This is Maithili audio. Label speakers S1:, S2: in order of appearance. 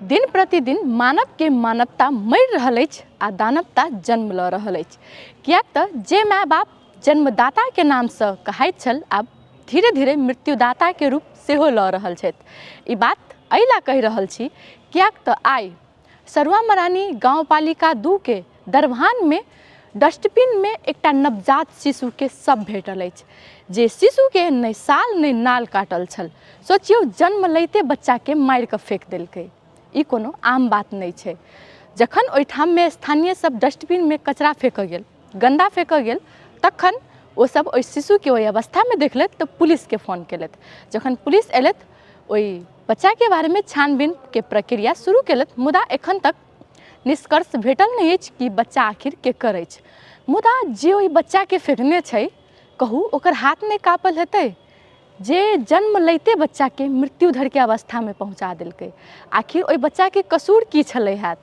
S1: दिन प्रतिदिन मानवके मानवता मरि रहल अछि आ दानवता जन्म लऽ रहल अछि, किएक तऽ जे माय बाप जन्मदाताके नामसँ कहाइत छल आब धीरे धीरे मृत्युदाताके रूप सेहो लऽ रहल छथि। ई बात एहि लए कहि रहल छी किएक तऽ आइ सरुआ मरानी गाँवपालिका 2 के दरभानमे डस्टबिनमे एकटा नवजात शिशुके शव भेटल अछि, जे शिशुके नहि साल नहि नाल काटल छल। सोचियौ, जन्म लैते बच्चाके मारिकऽ फेक देलकै। ई कोनो आम बात नहि छै। जखन ओहिठाममे स्थानीय सब डस्टबिनमे कचरा फेकऽ गेल, गन्दा फेकऽ गेल, तखन ओसब ओहि शिशुके ओहि अवस्थामे देखलथि तऽ पुलिसके फोन केलथि। जखन पुलिस अयलथि, ओहि बच्चाके बारेमे छानबीनके प्रक्रिया शुरू केलथि, मुदा एखन तक निष्कर्ष भेटल नहि अछि कि बच्चा आखिर केकर अछि। मुदा जे ओहि बच्चाके फेकने छै, कहू ओकर हाथ नहि काँपल हेतै? जे जन्म लैते बच्चाके मृत्यु धरिके अवस्थामे पहुँचा देलकै। आखिर ओहि बच्चाके कसूर की छलै हैत?